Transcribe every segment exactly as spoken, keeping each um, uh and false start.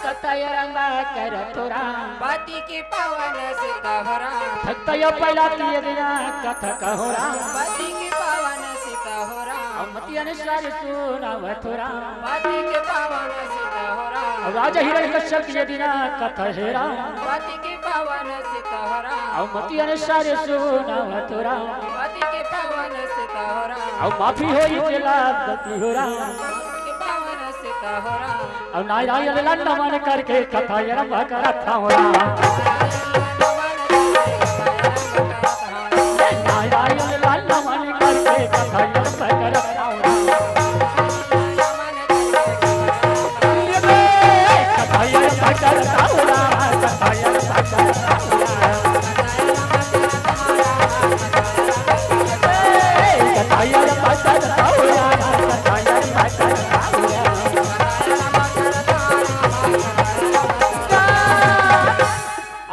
कथा आरंभ करत हो राम। पति के पावन सीता हो राम। भक्त यो पहिला तीय दिना कथा कहो राम। पति के पावन सीता हो राम। अउ मति अनुसार सुनावत हो राम। पति के पावन सीता हो राम। अउ राजा हिरण्यकश्यप तीय दिना कथा हे राम। पति के पावन सीता हो राम। अउ मति अनुसार सुनावत हो राम। पति के पावन सीता हो राम। अउ माफी होई जेला गलती हो राम। पति के पावन सीता हो राम। अउ नारायण ला नमन करके कथा आरंभ करत हौं राम। नारायण ला नमन करके कथा आरंभ करत हौं राम। कथा आरंभ करत हौं राम, कथा आरंभ करत हौं राम।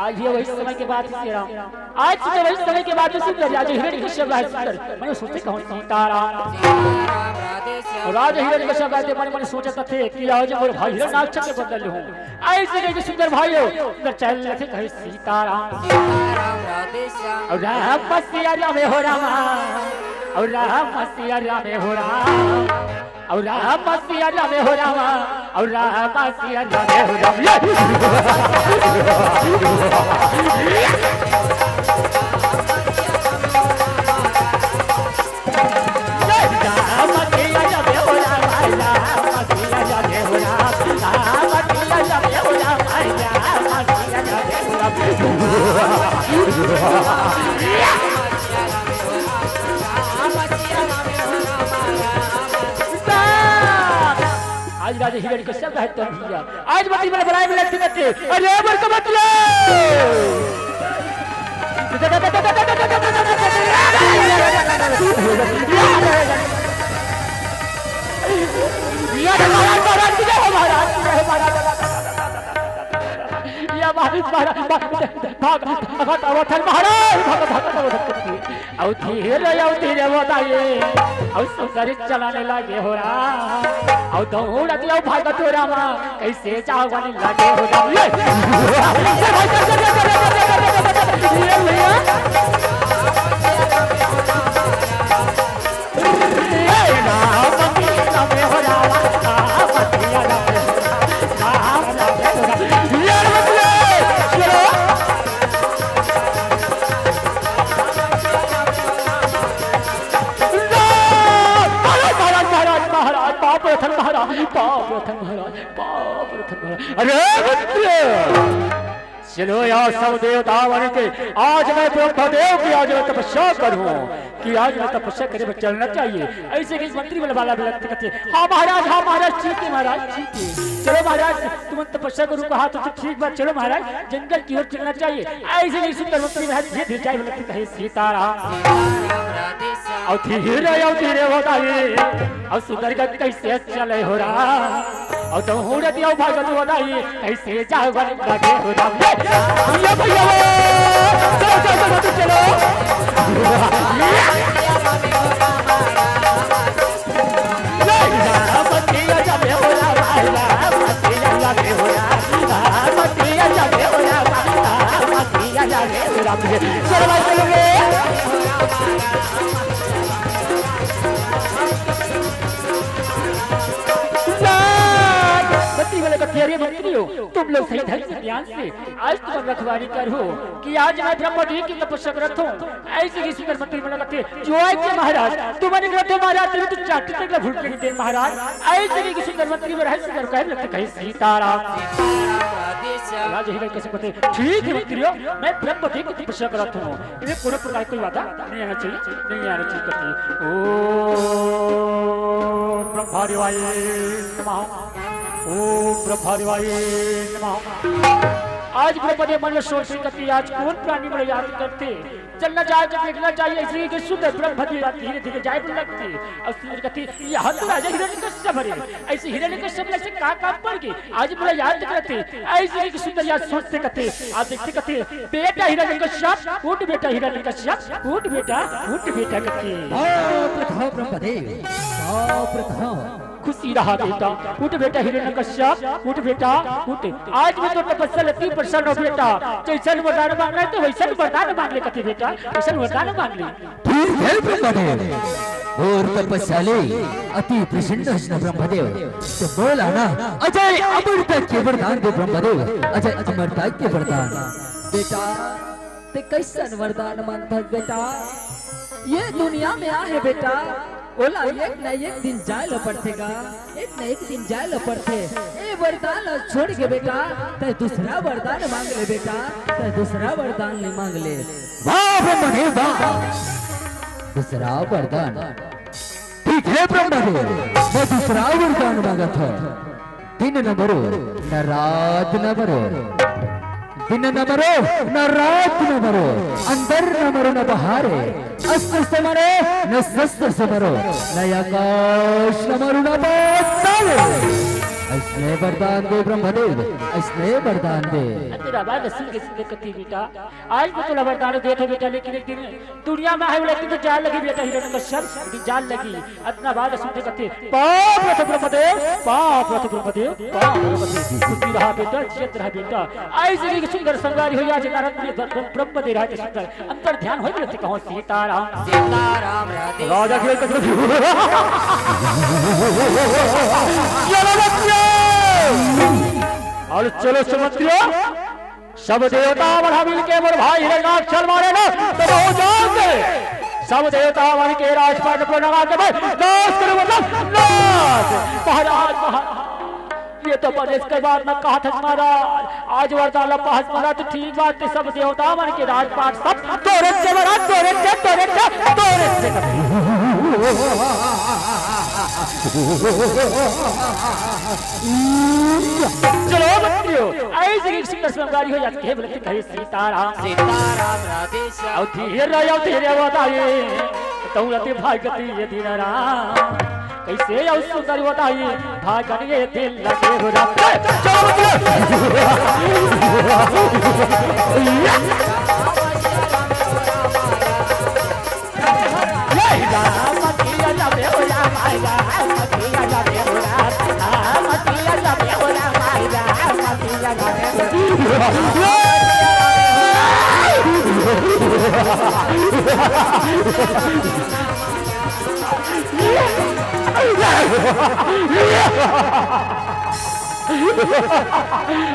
आज ये वही समय के बात है, श्री राम। आज ये वही समय के बात है, सुंदर, आज हिरण्यकश्यप राज सुंदर, मैंने सोचे कहूँ सीताराम। राज हिरण्यकश्यप राज मन मन सोचत थे कि आज मोर भाई हिरण्याक्ष के बदल हूँ। ऐसे कहिके सुंदर भाई हो, सुंदर चल रखे कहे सीताराम। अउ राम सिया राम हो राम, अउ राम सिया राम हो राम, अउ राम सिया राम हो राम, अउ राम सिया राम हो राम। ये आज राजा हिरण्यकश्यप है तो भैया। आज मती मन बलाय में लगती करते। अरे बड़का मत लो। या महाराज, महाराज, विजय हो महाराज, विजय हो महाराज। या महाराज, महाराज, महाराज, भाग, भाग, भाग, अवथन महाराज, भाग, भाग, अवथन। अउ धीरे, अउ धीरे बताइए, अउ सुंदर चलने लगे हो राम, अउ दौड़त अउ भागत हो रामा, कैसे जावन लगे हो राम। ये, ये भैया, ये राम की नाम हो राम, राम की नाम हो राम, राम की नाम हो राम। ये मतलब, चलो। महाराज, महाराज, महाराज, महाराज, पाप रतन महाराज, पाप रतन महाराज, पाप रतन महाराज। अरे मित्र, चलो यार सब देवतावन के, आज मैं ब्रह्मदेव की आज मैं तपस्या करूं, कि आज मैं तपस्या करे बर चलना चाहिए। ऐसे कहिके मंत्री मन ला बाला बिलकथे। हाँ महाराज, हाँ महाराज, ठीक है महाराज, ठीक है। चलो महाराज, तुमन तपस्या करो कहा तो ठीक बा, चलो महाराज, जंगल की ओर चलना चाहिए। ऐसे कहिके सुंदर मंत्री महाराज धीरे धीरे जाए बिलकथे कहे सीताराम। अउ धीरे, अउ धीरे बताइए, अउ सुंदर गति कैसे चले हो राम, अउ दौड़त अउ भागत बताइए, कैसे जावन लगे हो राम। ये भैया, चलो, चलो, चलो, चलो। मंत्री मन ला कथे, अरे मंत्री हो, तुम लोग सही ढंग से ध्यान से, आज तुम रखवारी करो कि आज मैं ब्रह्मदेव की तपस्या करत हूँ। ऐसे कहिके सुंदर मंत्री मन ला कथे, जो आए के महाराज, तुमन करत हो महाराज, तेरे तो चाटी तक ला भूल के नहीं दे महाराज। ऐसे कहिके सुंदर मंत्री मन है, सुंदर कहे लगथे कहे सीताराम। राजा हिरण्यकश्यप कथे, ठीक है मंत्री हो, मैं ब्रह्मदेव की तपस्या करत हूँ। इन्हें कोनो प्रकार कोई बाधा नहीं आना चाहिए, नहीं आना चाहिए कथे। ओम ब्रह्मा देवाय नमः, ओम ब्रह्मा देवाय नमः। आज ब्रह्मदेव मन में सोचथे कथे, आज कौन प्राणी मोला याद करथे, चलना चाहिए, देखना चाहिए। ऐसे कहिके सुंदर ब्रह्मदेव धीरे धीरे जाए बर लगथे। अउ सुंदर कथे, यहाँ तो राजा हिरण्यकश्यप हरे, ऐसे हिरण्यकश्यप ला ऐसे का काम पड़ गे, आज मोला याद करथे। ऐसे कहिके सुंदर याद सोचथे कथे, आज देखथे कथे, बेटा हिरण्यकश्यप, उठ बेटा हिरण्यकश्यप, उठ बेटा, उठ बेटा कथे। बाप रे बाप ब्रह्मदेव, बाप रे बाप। खुशी रहा बेटा। उठ बेटा हिरण्यकश्यप, उठ बेटा, उठ। आज मैं तो तपस्या ले अति प्रसन्न हों बेटा। जैसन वरदान मांगना हे तो वैसन वरदान मांग ले कथे बेटा, वैसन वरदान मांग ले। ठीक हे ब्रह्मदेव, मोर तपस्या ले अति प्रसन्न होइस ना ब्रह्मदेव। त मोला ना अजय अमरता के वरदान दे ब्रह्मदेव, अजय अमरता के वरदान। बेटा, तैं कइसन वरदान मांगथस बेटा? ये दुनिया में आहे बेटा, ओला एक न एक दिन जाय ल पड़थे गा, एक न एक दिन जाय ल पड़थे। ए वरदान ल छोड़ के बेटा, तैं दूसरा वरदान मांग ले बेटा, तैं दूसरा वरदान ले मांग ले। वाह ब्रह्मदेव वाह, दूसरा वरदान। ठीक हे ब्रह्मदेव, मैं दूसरा वरदान मांगत हंव। दिन न मरो, न रात न मरो, दिन न मरो, न रात न मरो, अंदर न मरो, न बाहर, अस्त्र से मरो, न शस्त्र से मरो, न आकाश न मरो, न पाताल। अइसने वरदान दे ब्रह्मदेव, अइसने वरदान दे। तेरा बात सुन के सुन के कथी बेटा, आज मैं तोला वरदान देत हंव बेटा, लेकिन एक दिन दुनिया में आहे वाला दिन तो जान लगही बेटा, हिरण्यकश्यप, एक दिन जान लगही। अतना बात सुनते कथे, "पाप रथ ब्रह्मदेव, पाप रथ ब्रह्मदेव, पाप रथ ब्रह्मदेव।" सुखी रहा बेटा, जियत रहा बेटा। अइसे एक सुंदर संगवारी हो, आज नारद मुनि ब्र-, ब्र-, ब्रह्म दे रहा है सुंदर। अंतर ध्यान हो गए, कहो सीताराम। सीताराम राधे राजा श्याम। के कथन। चलो बच्चों। अउ चलो सुमंत्रियों। सब देवता मन ह मिलके मोर भाई हिरण्याक्ष ल मारे न, त बहुत जान के सब देवता मन के राजपाट पर लगा के भाई नाश करो, मतलब नाश। महाराज, महाराज, ये तो बनेच के बात न कहा था महाराज। आज वरदान ला पास महाराज, तो ठीक बात है, सब देवता मन के राजपाट सब तोरे से महाराज, तोरे से, तोरे से, तोरे से। चलो मंत्रियों, ऐसे एक सुंदर सुंदर गाड़ी हो जाती है, बोले कहे सीताराम। सीताराम राधे श्याम। अउ धीरे रहो, अउ धीरे बताइए, तौरत भागती ये दिन राम। कैसे अउ सुंदर बताइए, भागन ये दिल लगे हो राम। चलो मंत्रियों।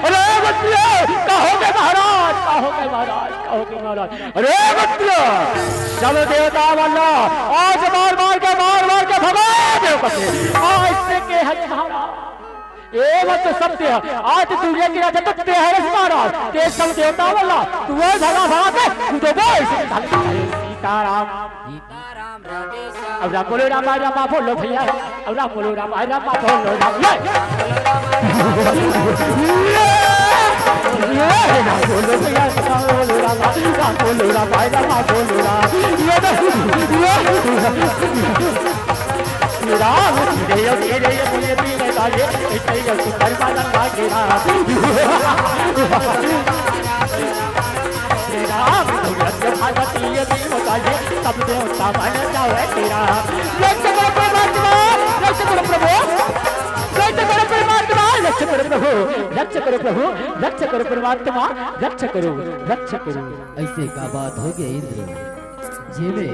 अरे मंत्रियों, का हो गए महाराज, का हो गए महाराज, का हो गए महाराज? अरे मंत्रियों, सब देवता वाला आज मार मार के, मार मार के भगा दे कथे। आज से के हज महाराज, ए मत तो सब ते, आज दुनिया के राजा तो ते हरस महाराज, ते सब देवता वाला, तू है भगा भगा के, तू तो बोल सीताराम। सीताराम राधे श्याम। अब राम बोलो रामा, रामा बोलो भैया। अब राम बोलो रामा, रामा बोलो राम। ये। ये राम बोलो भैया, राम बोलो रामा, राम बोलो रामा, रामा बोलो राम। ये तो, ये। राम तेरे, तेरे, तेरे, तेरे, तेरे, तेरे, सुंदर बादल बागेरा। राम तुरंत पार्वती ये देव काजे, सब देवता बन जावे तेरा। रक्षा करो परमात्मा, रक्षा करो प्रभु, रक्षा करो परमात्मा, रक्षा करो प्रभु, रक्षा करो प्रभु, रक्षा करो परमात्मा, रक्षा करो, रक्षा करो। ऐसे का बात हो गया इंद्र, जेमे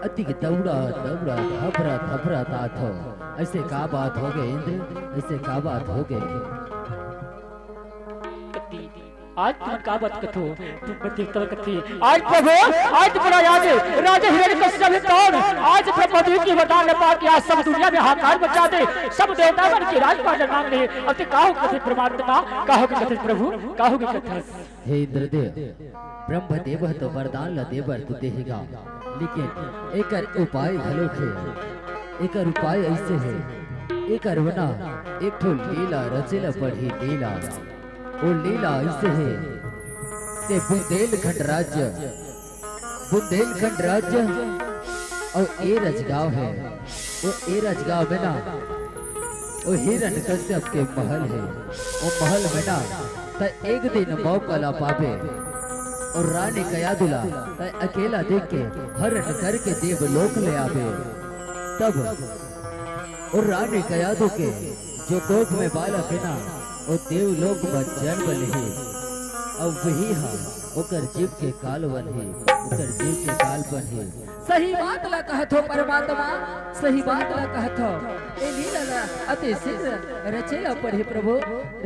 अतिक दौड़ा दौड़ा घबरा घबरा तात हो। ऐसे का बात हो गया इंद्र, ऐसे का बात हो गया? आज तुमन का बात कथो, तुमन देवता कथे। आज प्रभु, आज तुम्हारा याद है, राजा हिरण्यकश्यप भी कौन? आज ब्रह्मदेव की वरदान पाके आज सब दुनिया में हाहाकार मचा दे, सब देवता मन के राजपाट मांग ले। अब ते का हो कथे परमात्मा, का हो कथे प्रभु, का हो कथे? हे इंद्रदेव, ब्रह्मदेव ह तो वरदान ल दे बर तो देहेगा, लेकिन एकर उपाय घलोक हे। एकर उपाय अइसे हे, एकर वना एक ठो लीला रचे ल पड़ही, लीला। ओ लीला अइसे हे, ते बुंदेलखंड राज्य, बुंदेलखंड राज्य अउ ए रजगांव हे। ओ ए रजगांव में ना, ओ हिरण्यकश्यप के महल हे। ओ महल में ना, त एक दिन मौका ला पाबे। ओ रानी कयाधु ला, त अकेला देख के हरण करके देवलोक ले आबे। तब अउ रानी कयादू के जो कोख में बालक हे ना, वो देवलोक म जन्म लेहे। अब वही हा ओकर जीव के काल बनही, ओकर जीव के काल बनही। सही बात ला कहत हो परमात्मा, सही बात ला कहत हो। ए लीला ला अति शीघ्र रचे ला पड़ही प्रभु,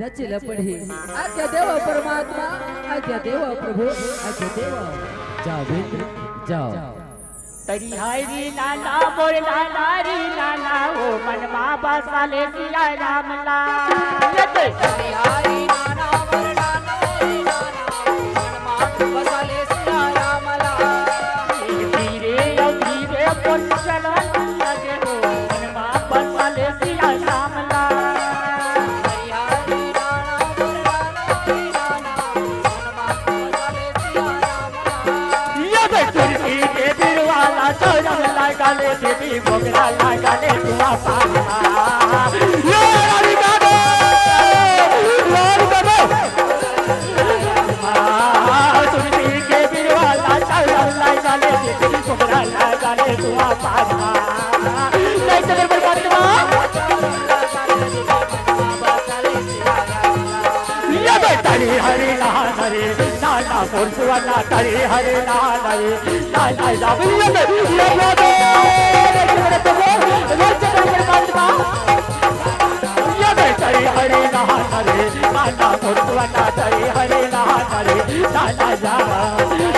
रचे ला पड़ही। आज्ञा देवा परमात्मा, आज्ञा देवा प्रभु, आज्ञा देवा। जाओ बेटी, जाओ। तरी हरी नाना मोर नाना री नाना, ओ मनमा बसाले सिया राम ला। ये दे। तरी हरी नाना मोर नाना री नाना, ओ मनमा बसाले सिया राम ला। धीरे ओ धीरे पर चलन लगे हो, मनमा बसाले सिया राम ला। तरी हरी नाना मोर नाना री नाना, ओ मनमा बसाले सिया राम ला। ये दे तुलसी के बिरवाला चौरंग लगा ले, दीदी मोगरा लगा ले, तुआ पाना। ये रानी का दो, रानी का दो। आ, तुलसी के बिरवाला चौरंग लगा ले, दीदी मोगरा लगा ले, तुआ पाना। जय शंकर परमात्मा। ये दे तरी हरी नाना रे, नाना मोर सुवना तरी हरी नाना रे, नाना रे, ये दे, ये दे, ये दे, ये दे, परमात्मा। ये दे तरी हरी नाना रे, नाना मोर सुवना तरी हरी नाना रे, नाना रे,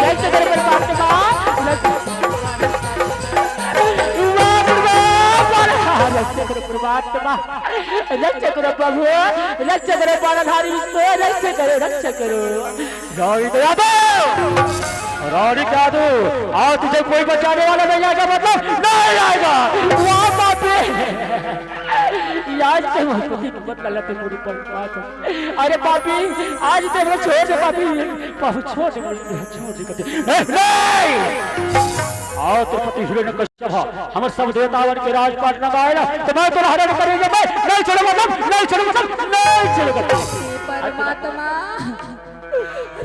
ये दे, परमात्मा। वाह, वाह, वाह, वाह, परमात्मा। रक्षा करो प्रभु, रक्षा करो पालनहारी विष्णु, रक्षा करो, रक्षा करो। रानी कयादू, रानी कयादू, आज तुझे कोई बचाने वाला नहीं आएगा, मतलब नहीं आएगा। वाह बाप रे, आज ते मोर पति के बदला लेते मोरी पर पास। अरे पापी, आज ते मोर छोड़ दे पापी, पापी छोड़ दे, छोड़ दे, छोड़ दे। नहीं, आओ तिरुपति हिरण्यकश्यप। जब हमर सब देवतावन के राजपाट नंगाए ना, त मैं तोला हरण करे जब मैं नहीं चलो मतलब, नहीं चलो मतलब, नहीं चलो मतलब। हे परमात्मा,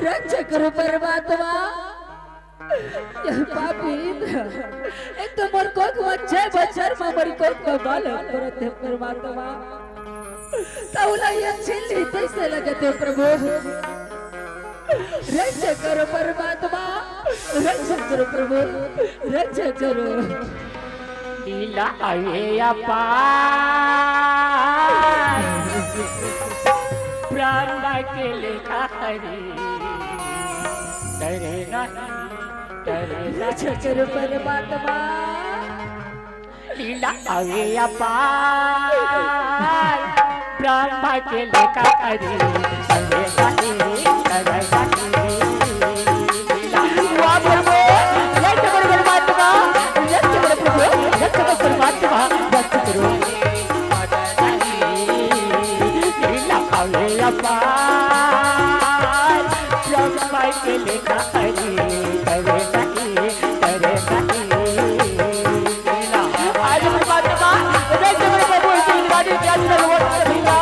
रक्षा करो परमात्मा। ये पापी इंद्र, एक तो मोर कोख में छह बछर में मोर कोख में बालक परत हे परमात्मा। तउला ये छिल्ली कैसे लगत हे प्रभु? रक्षा करो परमात्मा, रक्षा करो प्रभु, रक्षा करो। लीला अवे अपार, ब्रह्मा के लेखा हरी, डरे नहीं, डरे नहीं। रक्षा करो परमात्मा। लीला अवे अपार, ब्रह्मा के लेखा हरी, डरे नहीं, डरे नहीं। वाह प्रभु, रक्षा करो परमात्मा, रक्षा करो प्रभु, रक्षा करो परमात्मा, रक्षा करो। लीला अवे अपार, ब्रह्मा के लेखा हरी, डरे नहीं, डरे नहीं। लीला। आज परमात्मा, रक्षा करो प्रभु, इस दिन गाड़ी के अंदर वो लीला।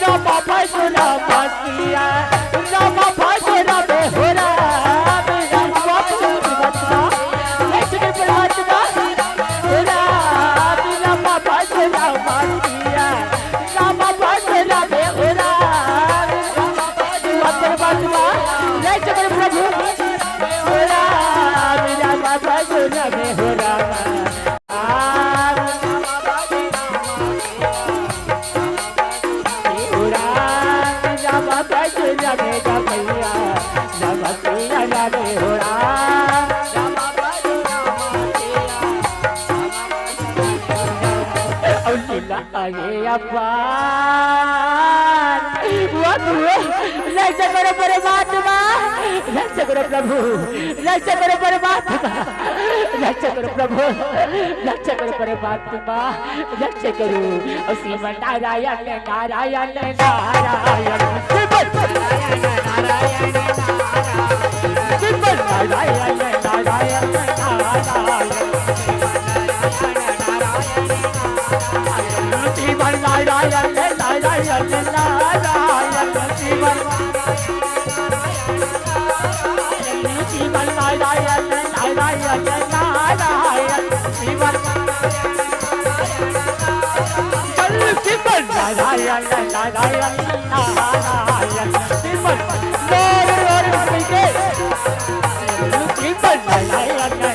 रामा भाई को रामा किया, रामा भाई को रामे हो राम, रामा भाई को रामा, जय श्री परमात्मा, हो राम, रामा भाई को रामा किया, रामा भाई को रामे हो राम, रामा भाई को परमात्मा, जय श्री प्रभु, हो राम, रामा भाई को रामे हो राम। अरे अपार, वाह, वाह, रक्षा करो परमात्मा, रक्षा करो प्रभु, रक्षा करो परमात्मा, रक्षा करो प्रभु, रक्षा करो परमात्मा, रक्षा करो। और श्रीमन नारायण, नारायण, नारायण, श्रीमन नारायण, नारायण, नारायण, श्रीमन नारायण, नारायण, नारायण, श्रीमन नारायण, नारायण, नारायण, श्रीमन नारायण, नारायण, नारायण। नारायण नारायण श्रीमन नारायण नारायण श्रीमन नारायण नारायण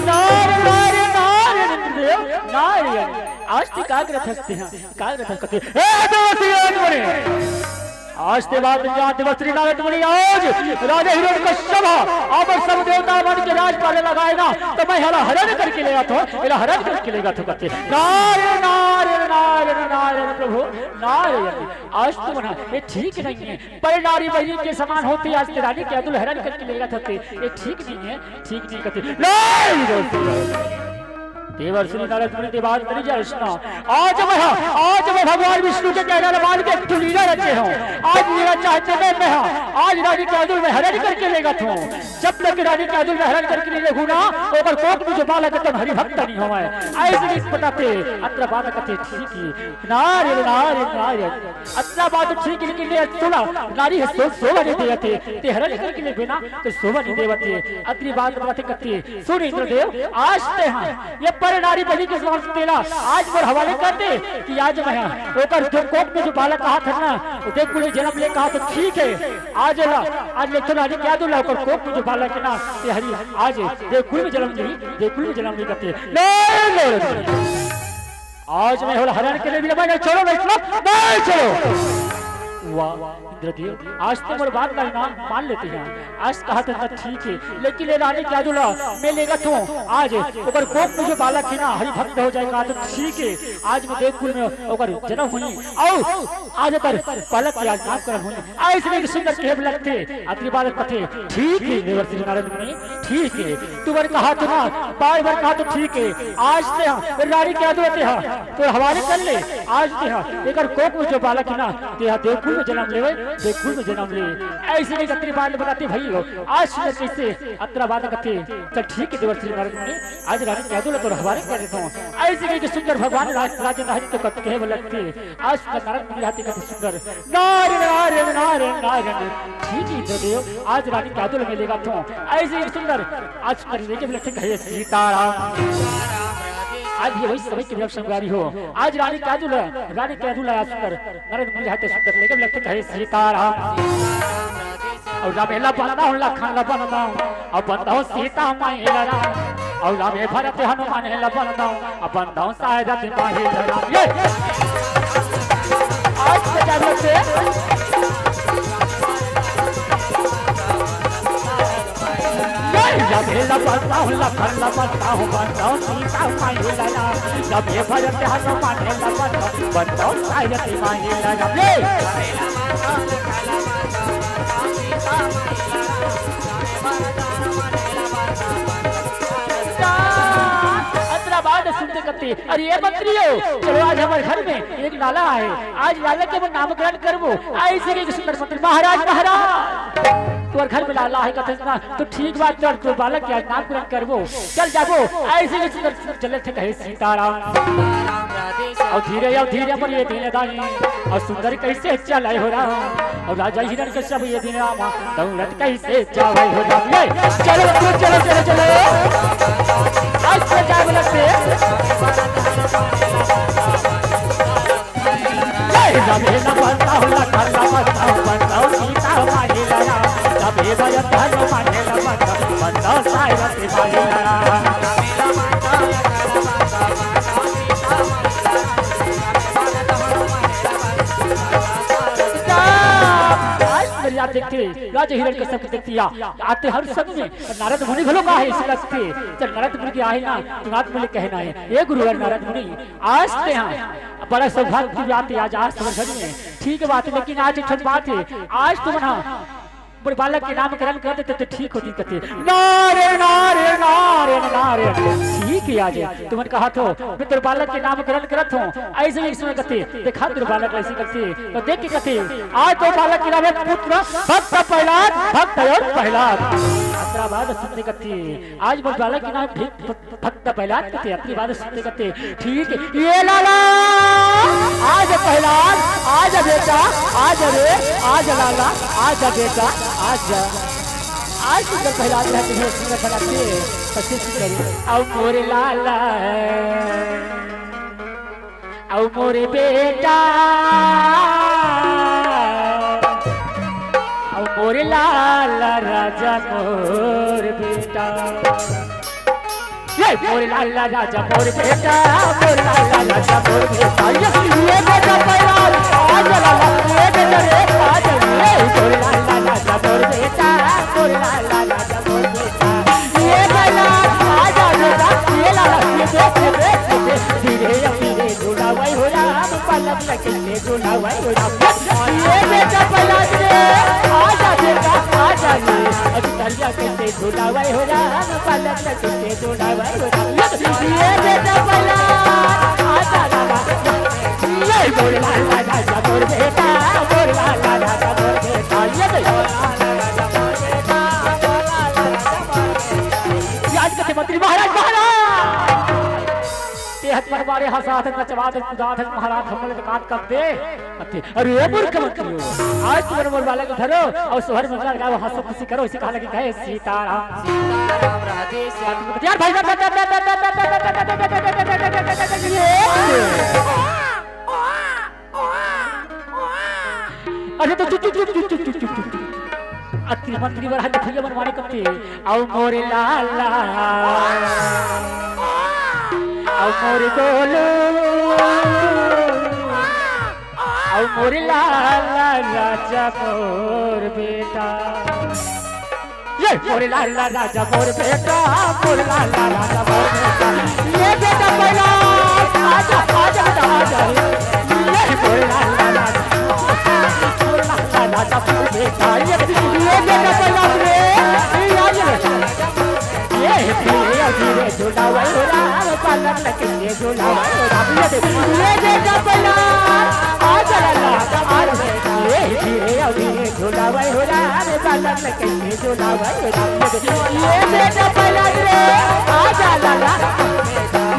नारायण नारायण नारायण। आज ते कागरत हस्ते हैं, कागरत हस्ते। ए, देवसी आज बने। आज ते बात जात बस्त्री नारद मुनि आज राजा हिरण्यकश्यप ह, अब सब देवता मन के राजपाल लगाए ना, त मैं हला हरण करके लेगत हों, एला हरण करके लेगत हों कथे। नारायण, नारायण, नारायण, नारायण प्रभु, नारायण। आज तो मना, ये ठीक नहीं है। पर नारी बहिनी के समान होते, आज ते रानी के अदुल हरण करके लेगत होते, ये ठीक नहीं है, ठीक नहीं कथे। नहीं, देवर्षि नारद मुनि देवाज मुनि जय सुना। आज मैं, आज मैं भगवान विष्णु के कहने वाले मान के एक ठो लीला रचे हों। आज लीला चाहते मैं, मैं आज रानी के अदुल में हरण करके लेगत हों। जब तक रानी के अदुल में हरण करके नहीं लेगहूं ना, ओकर कोख में जो बालक हे, तेन हरि भक्त नहीं होवय। ऐसे नहीं बताते, अत्र बात कथे ठीक हे। नारायण, नारायण, नारायण। अतना बात ठीक हे, लेकिन ये सुना, नारी हे सो-, सोवा नहीं देवत हे, ते हरण करके लेबे ना, त सोवा नहीं देवत हे। अतरी बात बात कथे, सुन इंद्रदेव, आज ते हा, ये पर नारी बहिनी के समक्ष तेला, आज मोर हवाले कर दे, कि आज मैं हा, ओकर जो कोख में जो बालक कहा था ना, वो देवकुल में जन्म ले कहा तो ठीक हे, आज ला, आज ले तो नारी क्या दूला, ओकर कोख में जो बालक हे ना, ये हरि, आज देवकुल में जन्म ली, देवकुल में जन्म ली कथे। नहीं, नहीं, नहीं। आज मैं होल हरण के लिए भी मैं नहीं छोड़ो, नहीं छोड़ो, नहीं छोड़ो। वाह, इंद्रदेव, आज तो मोर बात ला ना मान लेते हैं। आज कहा था, था ठीक हे, लेकिन ये रानी क्या दूला, मैं लेगत हों। आज ओकर कोख में जो बालक हे ना, हरि भक्त हो जाएगा, तो ठीक हे। आज मैं देवकुल में ओकर जन्म होही, अउ आज ओकर बालक के आज नामकरण होही। ऐसे में सुंदर कहे लगथे, अतरी बात कथे, ठीक हे, देवर्षि नारद मुनि, ठीक हे, तुमन कहा तो ना, बार बार कहा तो ठीक हे, आज ते हा, रानी क्या दूला ते हा, तोर हवाले कर ले, आज ते हा, एकर कोख में जो बालक हे ना, ते हा देवकुल में जन्म लेवे, देवकुल में जन्म ले। ऐसे में अतरी बात बताथे भई हो, आज सुंदर कैसे अतरा बात कथे, चल ठीक हे देवर्षि नारद मुनि, आज रानी क्या दूला तोर हवाले कर देथों। ऐसे कहिके सुंदर भगवान राज-, राजेंद्र हरि तो कथे कहे लगथे, आज सुंदर नारद मुनि आथे कथे सुंदर, नारायण, नारायण, नारायण, नारायण। ठीक हे इंद्रदेव, आज रानी क्या दूला मैं लेगत हों। ऐसे ही सुंदर, आज सुंदर लेके लगथे कहे सीताराम। आज ये वही समय के लिए संगवारी हो। आज रानी क्या दूला, रानी क्या दूला आज सुंदर, नारद मुनि आथे सुंदर लेके लगथे कहे सीताराम। अउ राम ला बंदा हूँ, लखन ला बंदा हूँ, अउ बंदा हूँ सीता माई ला राम। अउ राम भरत हनुमान ला बंदा हूँ, अउ बंदा हूँ सारथी माई ला राम। ये आज के जागृत से ये राम ला बंदा हूँ, लखन ला बंदा हूँ, बंदा हूँ सीता माई ला राम। राम भरत हनुमान ला बंदा हूँ, बंदा हूँ सारथी माई ला राम। ये अतरा बात सुनते कथे, अरे ये मंत्री हो, चलो आज हमर घर में एक लाला हे, आज लाला के हमन नामकरण करबो। ऐसे कहिके सुंदर मंत्री, महाराज, महाराज, तोर घर में लाला हे कथे ना, तो ठीक बात, चल तोर बालक के आज नामकरण करबो, चल जाबो। ऐसे कहिके सुंदर चलत हे कहे सीताराम। अउ धीरे, अउ धीरे पर ये दीन दाई, अउ सुंदर कैसे चले हो राम। अउ राजा हिरण्यकश्यप ये दीन राम, दौड़त कैसे जावे हो राम। ये चलो, चलो, चलो, चलो, चलो। आज तो जावे लगथे। जय राधे न बताओ, लखन न बताओ, बताओ सीता माई ला राम। राधे भरत हनुमान न बताओ, बताओ सारथी माई ला राम। आज मेरी आप देखथे, राजा हिरण्यकश्यप के देखथे या, आथे हर समय में, नारद मुनि घलो का हे, इसे लगथे, चल नारद मुनि के आहे ना, तो नारद मुनि कहना हे, ए गुरुवर नारद मुनि, आज ते हा, बड़ा सौभाग्य की बात हे, आज, आज समझ में, ठीक बात हे, लेकिन आज एक ठन बात हे, आज तुमन हा, मोर बालक के नामकरण कर देते तो ठीक होती कथे। नारायण, नारायण, नारायण, नारायण। ठीक हे, आज तुमन कहा तो, मैं तोर बालक के नामकरण करत हों। ऐसे ही सुन कथे, देखा तोर बालक ऐसे कथे, तो देख के कथे, आज तोर बालक के नाम हे पुत्र भक्त प्रहलाद, भक्त अउ प्रहलाद। अतरा बात सुनते कथे, आज मोर बालक के नाम हे भक्त प्रहलाद कथे, अतरी बात सुनते कथे, ठीक हे, ए लाला, आज प्रहलाद, आज बेटा, आज रे, आज लाला, आज बेटा, आज। आज सुंदर प्रहलाद रहते हैं, सुंदर बनाते हैं, तो शिष्य करें। अब मोरे लाला, अब मोरे बेटा, अब मोरे लाला राजा मोर बेटा। ये मोरे लाला राजा मोर बेटा, मोरे लाला राजा मोर बेटा। ये, ये बेटा पहला, आ जा लाला, ये बेटा रे, आ जा, ये मोरे लाला राजा मोर बेटा, मोरे लाला राजा मोर बेटा। ये बेटा, आ जा बेटा, ये लाला, ये देख, ये देख, ये देख, धीरे, धीरे झूला वही हो राम, पलक लगे झूला वही हो राम। ये बेटा पहला रे, आ जा बेटा, आ जा रे। अब दरिया के झूला वही हो राम, पलक लगे झूला वही हो राम। ये बेटा पहला, आ जा लाला। ये बोल लाला राजा मोर बेटा, बोल लाला राजा मोर बेटा। ये दे। आज के मंत्री महाराज, महाराज। तेहत पर बारे हंसात नचवात कुदात महाराज, हमले काट कर दे। अरे मूर्ख मंत्री हो, आज तुमन मोर बालक धरो अउ सोहर मंगल गाओ, हंसो खुशी करो, इसे कहा लगी कहे सीताराम। सीताराम राधे श्याम। यार भाई साहब, अरे तो चुप, चुप, चुप। अति मंत्री बर हाथ भैया मनवाने कपते, आओ मोरे लाला, आओ मोरे गोलू, अउ मोरे लाला राजा मोर बेटा। ये मोरे लाला राजा मोर बेटा, मोरे लाला राजा मोर बेटा। ये बेटा पहला, आजा, आजा बेटा, आजा। ये मोरे लाला राजा, मोरे लाला राजा मोर बेटा। ये, ये बेटा पहला रे, ये आ जा। ये धीरे धीरे झूला वाला राम, पलक लगे झूला वाला राम। ये दे, ये दे जपला, आ जरा ला, आ रे। ये धीरे धीरे झूला वाला राम, पलक लगे झूला वाला राम। ये दे, ये दे जपला रे, आ जरा ला।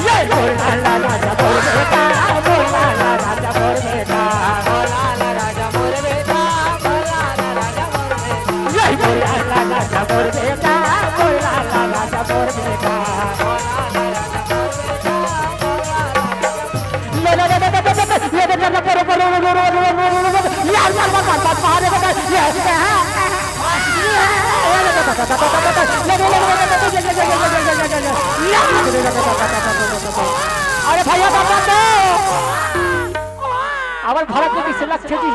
ये बोल ला ला ला ला, बोल बेटा, बोल ला ला ला ला, बोल बेटा। बोल ला ला ला ला, बोल बेटा, बोल ला ला ला ला, बोल बेटा। यही बोल ला ला ला ला, बोल बेटा, बोल ला ला ला ला, बोल बेटा। ले, ले, ले, ले, ले, ले, ले, ले, ले, ले, परो, परो, रो, रो, रो, यार, मार, मार, मार, मार, मार, मार, ये, ये, हाँ। अरे भैया, बाबा, तो अवल भरत के किसे लग थे जी?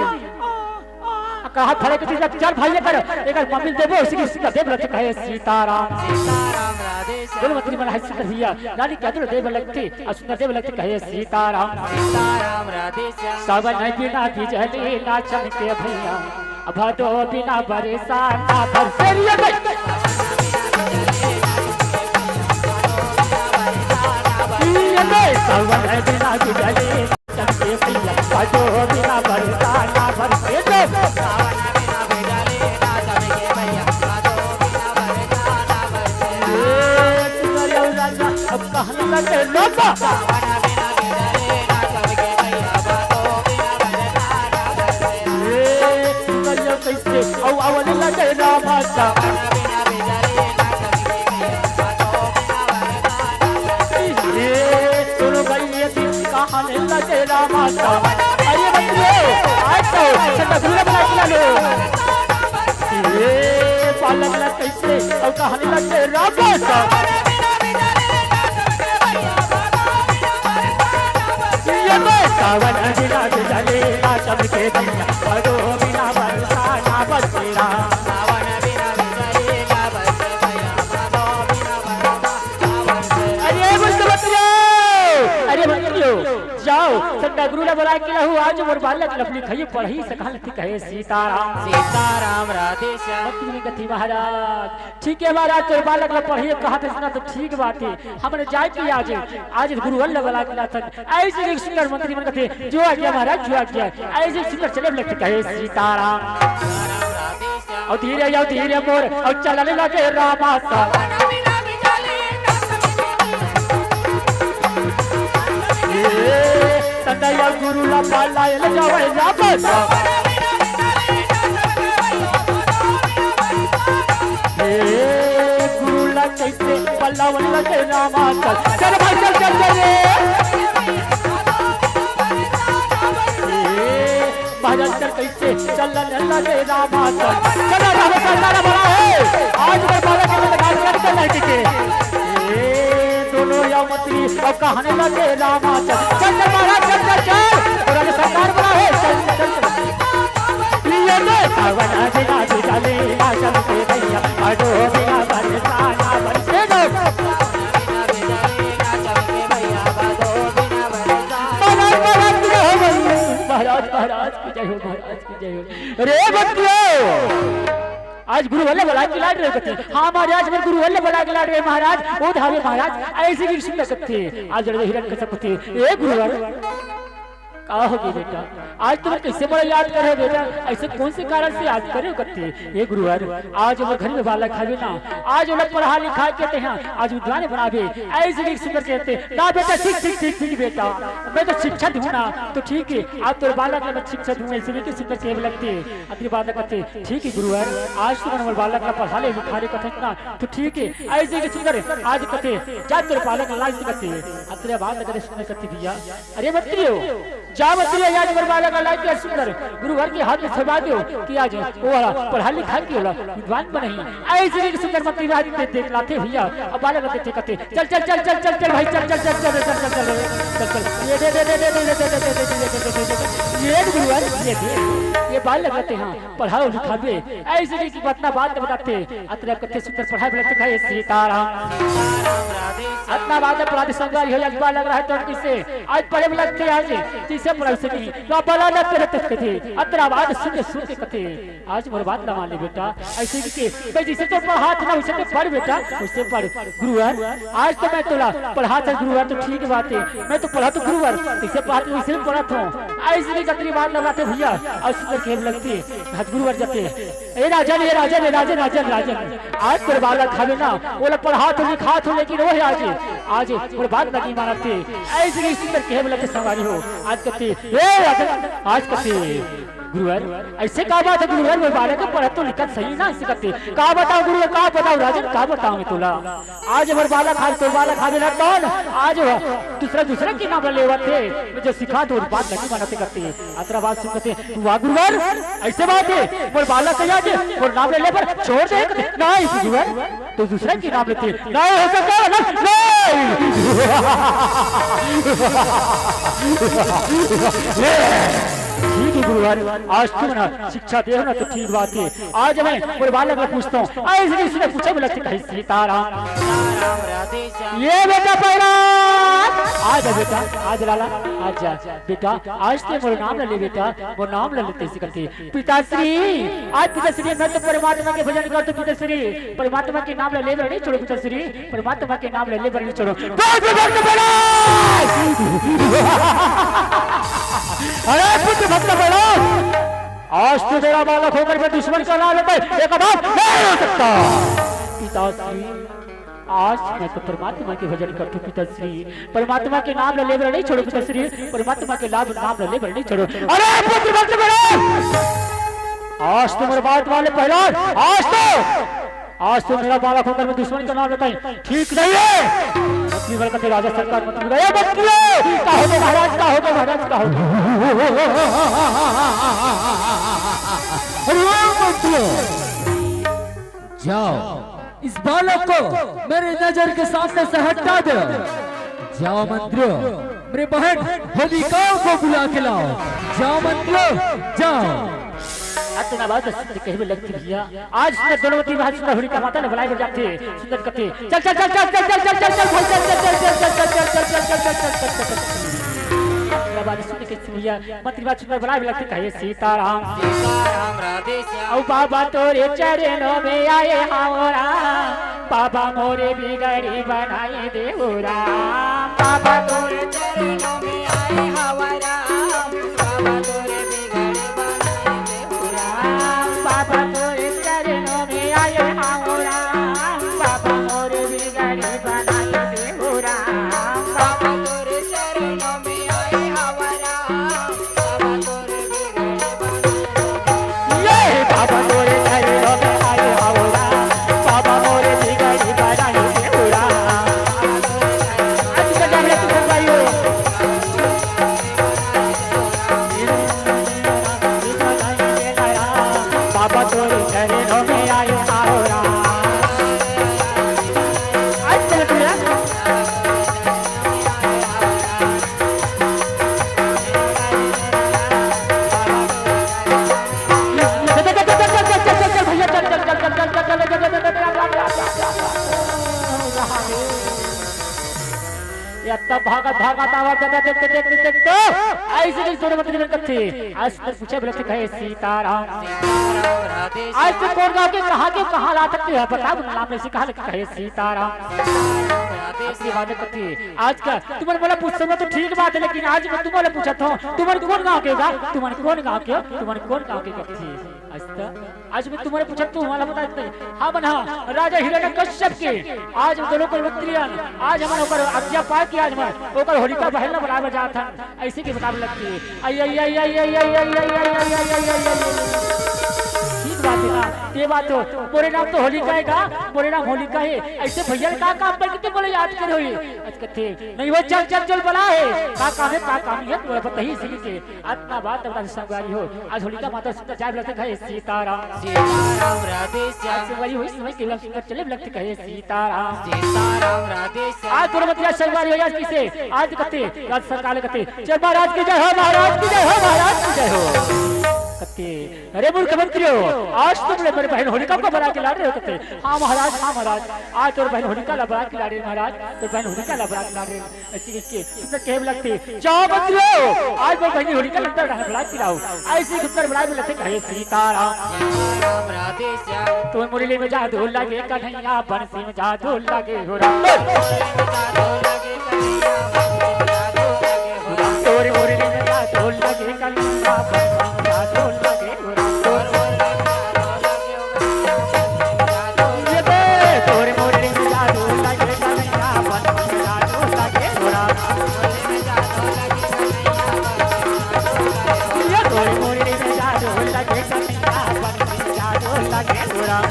कहा भरत के किसे, चल भाई, एकर, एकर मम्मी देबो, इसी की, इसी का देव लग कहे सीताराम। सीताराम राधे श्याम। बोल मंत्री मन है सुंदर भैया, रानी क्या दुल देव लगती, और सुंदर देव लगती कहे सीताराम। सीताराम राधे श्याम। सावन बिना बिजली ना चमके भैया, भादो बिना बरसा ना बरसे रे भाई। ये भाई, सावन बिना बिजली ना चमके भैया, भादो बिना बरसा ना बरसे रे। ए, सुंदर राजा, अब कहने लगे लोग। ए, सुंदर कैसे? औ, औ, लगे राम। ए, सुनो भाई, ये दिन कहाँ ले लगे राम? अरे बच्चे, आज तो ठंडा दूल्हा बना के ला लो। ए, पालक ला कैसे? औ, कहाँ ले लगे राम? ये तो सावन बिना बिजली ना चमके भैया, भादो बिना बरसा ना बरसेरा। सावन बिना बिजली ना बरसे भैया, भादो बिना बरसा ना बरसेरा। अरे बोल तो बतिया, अरे बतियो, जाओ, संता गुरु ला बुला के लाहू, आज मोर बालक लपली खाइए पढ़ई सकल थी कहे सीताराम। सीताराम राधे श्याम। भक्ति में कथी महाराज, ठीक है महाराज, तोर बालक ला पढ़ई कहा थे सुना तो ठीक बात है। हमने जाए के आज, आज गुरु अल्लाह वाला के नाथन ऐसे एक सुंदर मंत्री मन कथे, जो आ गया महाराज, जो आ गया। ऐसे सुंदर चले लगते कहे सीताराम। और धीरे, और धीरे मोर, और चलने लगे रामा सा। ए, तनया गुरु ला पाला, ए, ले जावे रामा सा। ए, लगे रामा चल, चल भाई चल, चल, चल रे। ए, महाराज चल कैसे चल लगे रामा चल, चल रामा चल, नारा बड़ा है। आज मैं बालक के अंदर गाड़ी चल रही थी। ए, दोनों या मंत्री अब कहने लगे रामा चल, चल, चल महाराज चल, चल, चल। और अभी सरकार बड़ा है, चल, चल, चल। ये तो सावन बिना बिजली ना चमके भैया, अडो बिना बरसाना बरसे ना। महाराज, महाराज की जय हो, महाराज, महाराज की जय हो, महाराज की जय हो। अरे बतियो, आज गुरुवर ले बला के लाड रहे कथे। हाँ महाराज, मैं गुरुवर ले बला के लाड रहे महाराज। ओ धावे महाराज, ऐसे भी सुन सकते। आज जड़े हिरण कर सकते। ए गुरुवर, का हो गए बेटा? आज तुम कैसे बड़ा याद करे हो बेटा? ऐसे कौन से कारण से याद करे हो कथे? ए गुरुवर, आज वो घर में बालक हवे ना, आज वो पढ़ा लिखा के ते हैं, आज विद्वान बनावे, ऐसे भी सुंदर कहते। ना बेटा, ठीक, ठीक, ठीक, ठीक बेटा, मैं तो शिक्षा दूँ ना, तो ठीक है, आज तो बालक मैं शिक्षा दूँ, ऐसे भी सुंदर कहे लगते। अतरी बात कथे, ठीक है गुरुवर, आज तो मैं बालक ला पढ़ा ले लिखा ले कथे ना, तो ठीक है, ऐसे भी सुंदर आज कथे, जा तोर बालक ला लाज कथे। अतरी बात कथे सुंदर कथे भैया, अरे मंत्री हो, जा मंत्री हो, आज मोर बालक ला लाज के सुंदर गुरुवर के हाथ में थमा दो कि आज वो वाला पढ़ा लिखा के वाला विद्वान बनही। ऐसे भी सुंदर मंत्री राज दे, देख लाते भैया, अब बालक देखे कथे, चल, चल, चल, चल, चल, चल भाई, चल, चल, चल, चल, चल, चल, चल, चल, चल, चल, ये दे, दे, दे, ये गुरुवर, ये दे, ये बालक रहते हैं, पढ़ाओ लिखावे, ऐसे नहीं कि इतना बात बताते, अतरे कथे सुंदर पढ़ाई में लगते हैं, सीताराम। इतना बात अपराधी संगवारी हो, आज बालक रहा तो किसे, आज पढ़े में लगते हैं, आज तीसरे पढ़ाई से नहीं, तो बाला न करे तक कथे, अतरा बात सुन के, सुन के कथे, आज मोर बात ना माने बेटा, ऐसे कि के, मैं जिसे तो पढ़ा था ना, उसे तो पढ़ बेटा, उसे पढ़। गुरुवर, आज तो मैं तोला पढ़ा था गुरुवर, तो ठीक बात है, मैं तो पढ़ा तो गुरुवर, इसे पढ़ा तो इसे भी पढ़ा था। ऐसे भी कतरी बात लगाते भैया, और सुंदर खेल लगती, आज गुरुवर जाते। ए राजन, ए राजन, ए राजन, राजन, राजन, आज तोर बालक हवे ना, ओला पढ़ा तो लिखा तो, लेकिन वो है आज, आज मोर बात नहीं मानते। ऐसे भी सुंदर खेल लगते सवारी हो, आज कते, ए राजन, आज कते। गुरुवर, ऐसे का बात है गुरुवर, मैं बालक पढ़त तो लिखत सही ना, ऐसे करते। का बताओ गुरुवर, का बताओ राजन, का बताओ मैं तोला। आज हमर बालक हाल तो बालक हावे ना कौन, आज दूसरा दूसरा के नाम लेवत हे, मैं जो सिखा तो बात नहीं मानते करते। अतरा बात सुन के, वाह गुरुवर, ऐसे बात है, मोर बालक है आज, मोर नाम ले ले पर छोड़ दे, नहीं गुरुवर, तो दूसरा के नाम लेते, नहीं हो सकता, नहीं, नहीं। ठीक है गुरुवर, आज तुम ना शिक्षा दे हो ना तो ठीक बात है। आज मैं मोर बालक ला पूछता हूँ, आज इसने पूछे बोला कि भाई सीताराम। ये बेटा पहला, आ जा बेटा, आ जा लाला, आ जा बेटा, आज ते मोर नाम ला ले बेटा, मोर नाम ला लेते सिखते। पिताश्री, आज पिताश्री मैं तो परमात्मा के भजन करता हूँ पिताश्री, परमात्मा के नाम ला ले नहीं छोड़ो पिताश्री। परमात्मा के नाम ले, ले बर नहीं छोड़ो। बहुत भक्त बड़ा। अरे पुत्र भक्त बड़ा, आज तो मेरा बालक होकर मैं दुश्मन का नाम लेता है, ये कदम नहीं हो सकता। पिताश्री, आज मैं तो परमात्मा के भजन करता हूँ पिताश्री, परमात्मा के नाम ले, ले बर नहीं छोड़ो पिताश्री, परमात्मा के नाम, नाम ले, ले बर नहीं छोड़ो। अरे पुत्र भक्त बड़ा, आज तो मेरे बात वाले पहला, आज तो आज तो मेरा बालक होकर मैं दुश्मन का नाम लेता है, ठीक नहीं है। मंत्री बल कथे राजा सरकार मंत्री बल, ए मंत्री, का हो गया महाराज, का हो गया महाराज, का हो गया? अरे ओ मंत्री, जाओ, इस बालक को मेरे नजर के सामने से हटा दो। जाओ मंत्री, मेरे बहन होलिका को बुला के लाओ। जाओ मंत्री, जाओ। अतना बात सुंदर कहे में लगती भैया। आज सुंदर दोनों तीन हाथ सुंदर होलिका माता ने बुलाए जाते। सुंदर कथे, चल, चल, चल। बाबा ने सुन के भैया, मंत्री बात सुंदर बुलाए लगते, कहे सीताराम। सीताराम राधे श्याम। औ बाबा तोरे चरणों में आए हां राम, बाबा मोरे बिगड़ी बनाई देहु राम। बाबा तोरे चरणों में आए हां राम, बाबा तोरे बिगड़ी बनाई देहु राम। बाबा तोरे चरणों में आए हां राम, बाबा मोरे बिगड़ी बनाई देहु राम। बाबा तोरे चरणों में आए हां राम, बाबा तोरे बिगड़ी बनाई देहु राम। ये बाबा तोरे चरणों में आए हां राम, बाबा मोरे बिगड़ी बनाई देहु राम। या तब भागत भागत आवत जाता, देखते देखते देखते ऐसे जैसे दोनों मंत्री मन कथे। आज तक पूछे बोले थे, कहे सीताराम। आज तू कौन गाँव के, कहाँ के, कहाँ ला सकते हो, बता, नाम नहीं सिखा, कहे सीताराम। ऐसी बात कथे। आज का तुमन मोला पूछत हो तो ठीक बात है, लेकिन आज मैं तुमन ला पूछत हूँ, तुमन कौन गाँव के होगा, तुमन कौन गाँव के हो, तुमन कौन गाँव के कथे। आज तक आज मैं तुम्हर पूछत हूँ, वाला बता देते। हाँ बन, हाँ, राजा हिरण्यकश्यप के। आज दोनों को मंत्रियन, आज हमन ओकर आज्ञा पाके आज हमन ओकर होलिका बहन ला बुलाए बर जात हन। ऐसे के बतावे लगथे। आई, आई, आई। ठीक बात है ना? ये बात हो, मोरे नाम तो होलिका है का? मोरे नाम होलिका है। ऐसे भैया का काम पर कितने बोले याद करे होई? आज कथे, नहीं वो चल, चल, चल बला है। का काम है, का काम है? तो बताही इसी के। अतना बात बता संगवारी हो। आज होलिका माता सुंदर जाए लगथे कहे सीताराम। सीताराम राधे श्याम। आज संगवारी हो, इस समय के लगथे चले लगथे कहे सीताराम। सीताराम राधे श्याम। आज तोर मतिया संगवारी हो, आज किसे? आज कथे, राज सरकार कथे, चल महाराज की जय हो, महाराज की जय हो, महाराज की जय हो। कथे, अरे मूर्ख मंत्री हो, आज तुम लोग मेरे बहन होलिका को बला के ला रहे हो। कथे, हाँ महाराज, हाँ महाराज, आज तोर बहन होलिका ला बला के ला रहे महाराज, तोर बहन होलिका ला बला के ला रहे। ऐसे कहिके सुंदर कहे लगथे, जाओ मंत्री हो, आज मोर बहिनी होलिका नंदन रहन बला पिलाओ। ऐसे सुंदर बला में लगथे कहे सीताराम। सीताराम राधे श्याम। तोर मुरली में जादू लगे कन्हैया, बंसी में जादू लगे हो राम। तोर मुरली में जादू लगे कन्हैया, बंसी में जादू लगे हो राम। ये दे, तोर मुरली में जादू लगे कन्हैया, बंसी में जादू लगे हो राम। ये तोर मुरली में जादू लगे कन्हैया, बंसी में जादू लगे हो राम।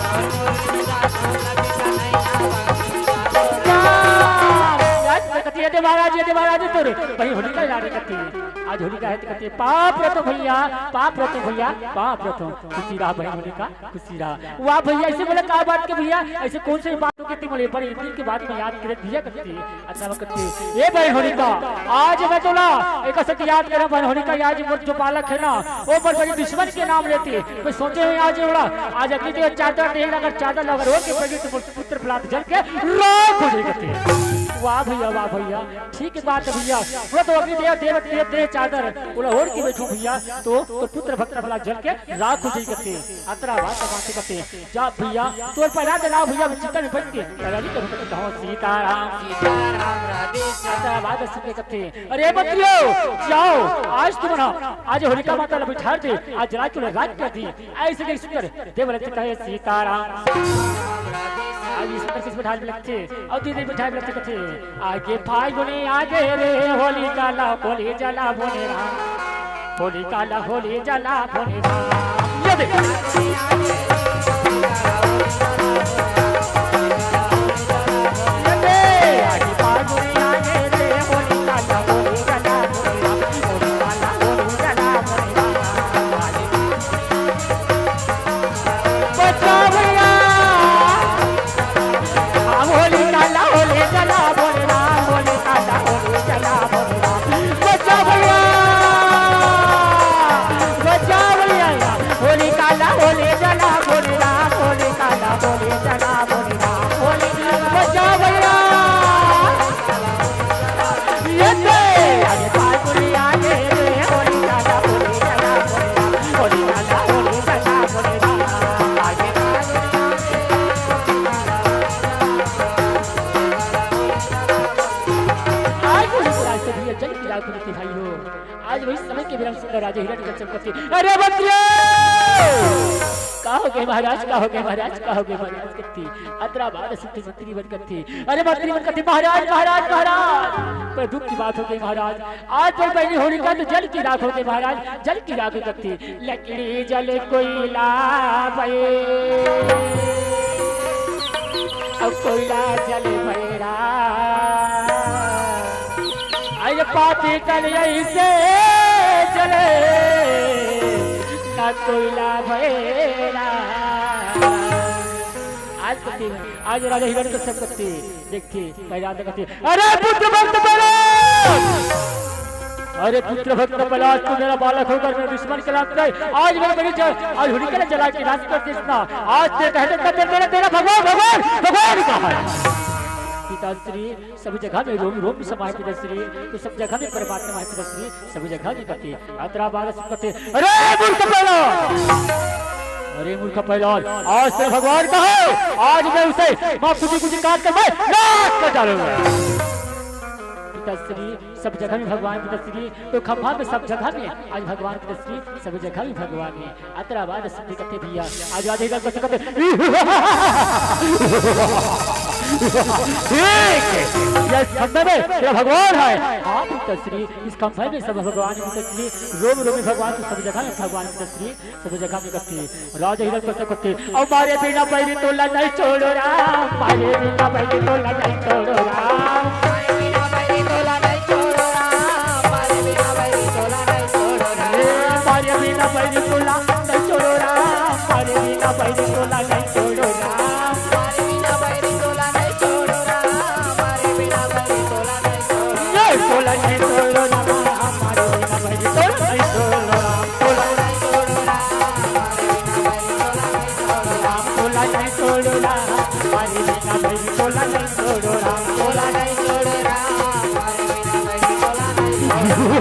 ये दे महाराज, ये दे महाराज, तोर भाई होलिका याद करती है। आज होलिका है तो कहती है, पाँव परथों भैया, पाँव परथों भैया, पाँव परथों। खुशी रहा बहन होलिका, खुशी रहा। वाह भैया, ऐसे बोले का बात के भैया, ऐसे कौन से बात हो कहती बोले, बड़े दिल की बात में याद करे भैया करती। अच्छा वो कहती, ए बहन होलिका, आज मैं तोला एक सती याद करे बहन होलिका, आज मोर जो बालक है ना, वो मोर बड़ी दुश्मन के नाम लेती। मैं सोचे हूँ आज ओला, आज अग्नि देव चादर दे, अगर चादर लगा रो के पड़ी तो मोर पुत्र प्रहलाद जल के राख हो जाई कहती। वाह भैया, वाह भैया, ठीक बात है भैया। वो तो अग्नि देव, देव, देव, देव चादर, ओला ओढ़ के बैठो भैया, तो, तो पुत्र भक्त भला जल के राख हो जाई कहते। अतरा बात बात कहते। जा भैया, तोर पहला दे लाओ भैया, मैं चिंता में बैठ के तैयारी करूँ कहते। हो सीताराम। सीताराम राधे श्याम। अतरा बात सुन के कहते, अरे मंत्रियों, जाओ, आज तुम ना, आज होलिका माता ला बिठा दे, आज राख के राख कर दी। ऐसे नहीं सुंदर देवल कहे सीताराम। आगे सुंदर किस बिठाए में लगथे, अउ दीदी बिठाए में लगथे कथे, आगे फागुने आगे रे, होलिका ला होली जलाबो ने राम, होलिका ला होली जलाबो ने राम। ये देख। ये देख, आगे फागुने आगे रे, होलिका ला होली जलाबो ने राम, होलिका ला होली जलाबो ने राम। बचाओ भैया। हाँ, होलिका ला होली जलाबो ने राम, होलिका ला होली जलाबो ने राम। बचाओ भैया, बचाओ भैया। होलिका ला होली जलाबो ने राम, होलिका ला होली जलाबो ने राम। होली, बचाओ भैया। ये दे, अरे फागुनी आगे रे, होलिका ला होली जलाबो ने राम, होलिका ला होली जलाबो ने राम। आगे आज होली आज से भैया जल की राख होती भाई हो। आज वही समय के विरम सुंदर राजा हिरण कश्यप करते। अरे मंत्रियों! का हो गए महाराज, का हो गए महाराज, का हो गए महाराज करती। अतरा बात सुनते मंत्री बन करती। अरे मंत्री बन करती, महाराज, महाराज, महाराज! पर दुख की बात हो गई महाराज। आज तो पहली होलिका तो जल की राख हो गई महाराज, जल की राख हो गई। लकड़ी जले कोयला बये, अब कोयला जले भैरा। अरे पापी तन ऐसे जले, ना कोयला भैरा। आज कति, आज राजा हिरण कश्यप कति। देखिए, मैं याद करती। अरे पुत्र भक्त प्रहलाद! अरे पुत्र भक्त प्रहलाद, तू मेरा बालक होकर मेरे दुश्मन के लात गए। आज मेरे बड़ी जल, आज होलिका ने जला के नाश कर दिया इसका। आज तेरे कहते का तेरे, तेरा, तेरा भगवान, भगवान, भगवान कहाँ है? पिताश्री, सभी जगह में रोम रोम में समाए पिताश्री, तो सब जगह में परमात्मा है पिताश्री, सभी जगह में कथे। अतरा बाद सुन कथे, अरे मूर्ख पैदा, अरे मूर्ख पैदा, आज तेरा भगवान का है, आज मैं उसे माँ कुटी कुटी काट कर मैं नाश कर डालूंगा। पिताश्री, सब जगह में भगवान पिताश्री, तो खंभा में सब जगह में आज भगवान पिताश्री, सब जगह में भगवान है। अतरा बाद सुन कथे भैया, आज आज इधर कुछ कथे, ठीक है, यह खंभे में तेरा भगवान है। हाँ पिताश्री, इस खंभे में सब भगवान पिताश्री, रोम रोम में भगवान, तो सब जगह में भगवान पिताश्री, सब जगह में कथे। राजा हिरण्यकश्यप कथे, अब मारे बिना बैरी तोला नहीं छोड़ो राम, मारे बिना बैरी तोला नहीं छोड़ो राम। ए, मारे बिना बैरी तोला नहीं छोड़ो राम, मारे बिना बैरी तोला नहीं छोड़ो राम। ये तोला नहीं छोड़ो राम, मारे बिना बैरी तोला नहीं छोड़ो राम, तोला नहीं छोड़ो राम। राम तोला नहीं छोड़ो राम, हमारी बिना बैरी तोला नहीं छोड़ो राम, तोला नहीं छोड़ो राम, हमारी बिना बैरी तोला नहीं छोड़ो।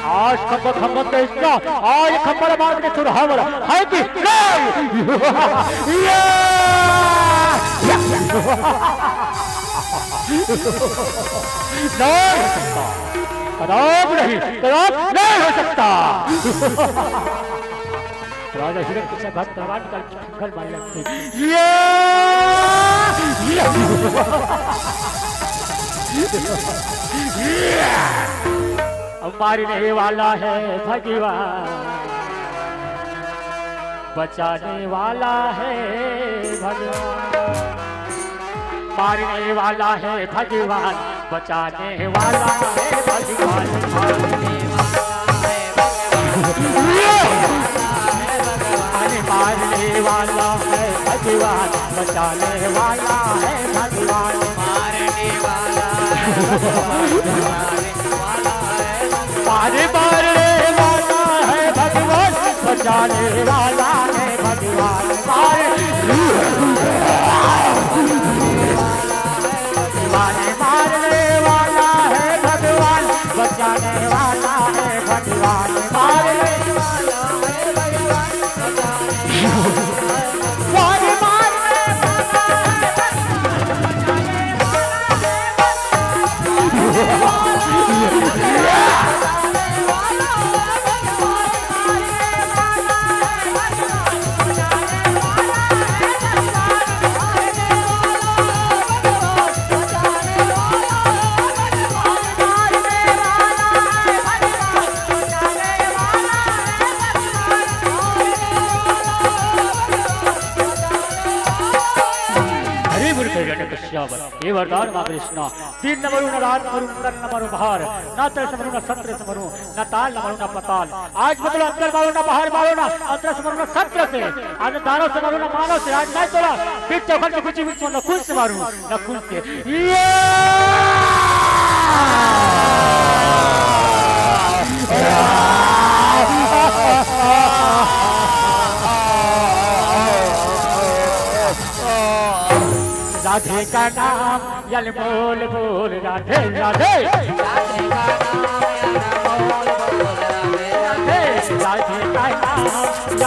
आज खबर खबर का इसका, आज खबर मार के चुरावर है कि नहीं? या! नहीं हो सकता, कदाप नहीं, कदाप नहीं हो सकता। राजा हिरण्यकश्यप भक्त भगवान का खंखल मारे लगते। ये! ये! अब मारने वाला है भगवान, बचाने वाला है भगवान। मारने वाला है भगवान, बचाने वाला है भगवान। मारने वाला है भगवान, अरे मारने वाला है भगवान, बचाने वाला है भगवान। मारने वाला है भगवान, बचाने वाला है भगवान। अरे मारने वाला है भगवान, बचाने वाला है भगवान। मार भगवान मारने वाला है भगवान, बचाने वाला है भगवान। मारने वाला है भगवान, बचाने वाला है भगवान। मारने वाला है भगवान, बचाने वाला है भगवान। हरि बोल, कल्याण कश्यप, हे वरदान माँ कृष्णा, दिन न मरू, न रात मरू, तन न मरू बाहर, न तरस मरू, न सत्र से मरू, न ताल न मरू, न पताल। आज मतलब अंदर मारो, न बाहर मारो, न अंदर से मरू, न सत्र से, न दानव से मरू, न मानव से। आज नहीं तोला, पीठ चौखट से कुछ भी, न खून से मारू, न खून से। ये! राधे का नाम अनमोल बोल, राधे राधे। राधे का नाम अनमोल बोल, राधे राधे। राधे का नाम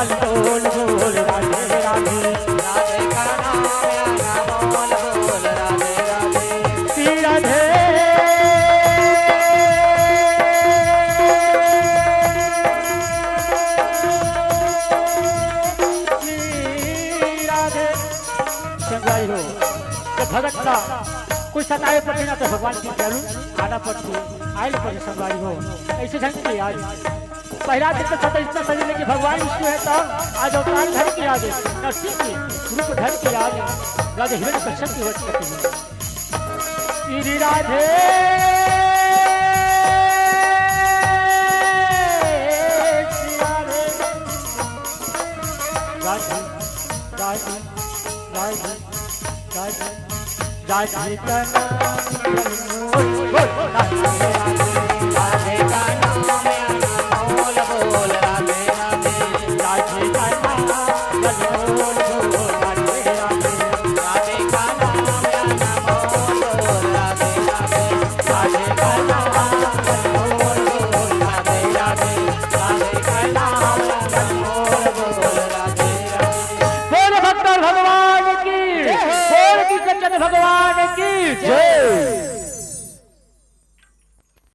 अनमोल बोल, राधे राधे। राधे का नाम अनमोल बोल, राधे राधे। श्री राधे। श्री राधे। संगवारी हो, जब भगत ला कोई सताए पड़थे ना, तो भगवान के जरूर आना पड़थे, आए ले पड़थे संगवारी हो। ऐसे ढंग से आज पहला दिन तो सता इतना शरीर लेके भगवान विष्णु है, तो आज अवतार धर के आ गए, नरसिंह के रूप धर के आ गए, राजा हिरण्यकश्यप के वध करते हैं। श्री राधे, श्री राधे, राधे, राधे, राधे, राधे। राधे का नाम, राधे का नाम।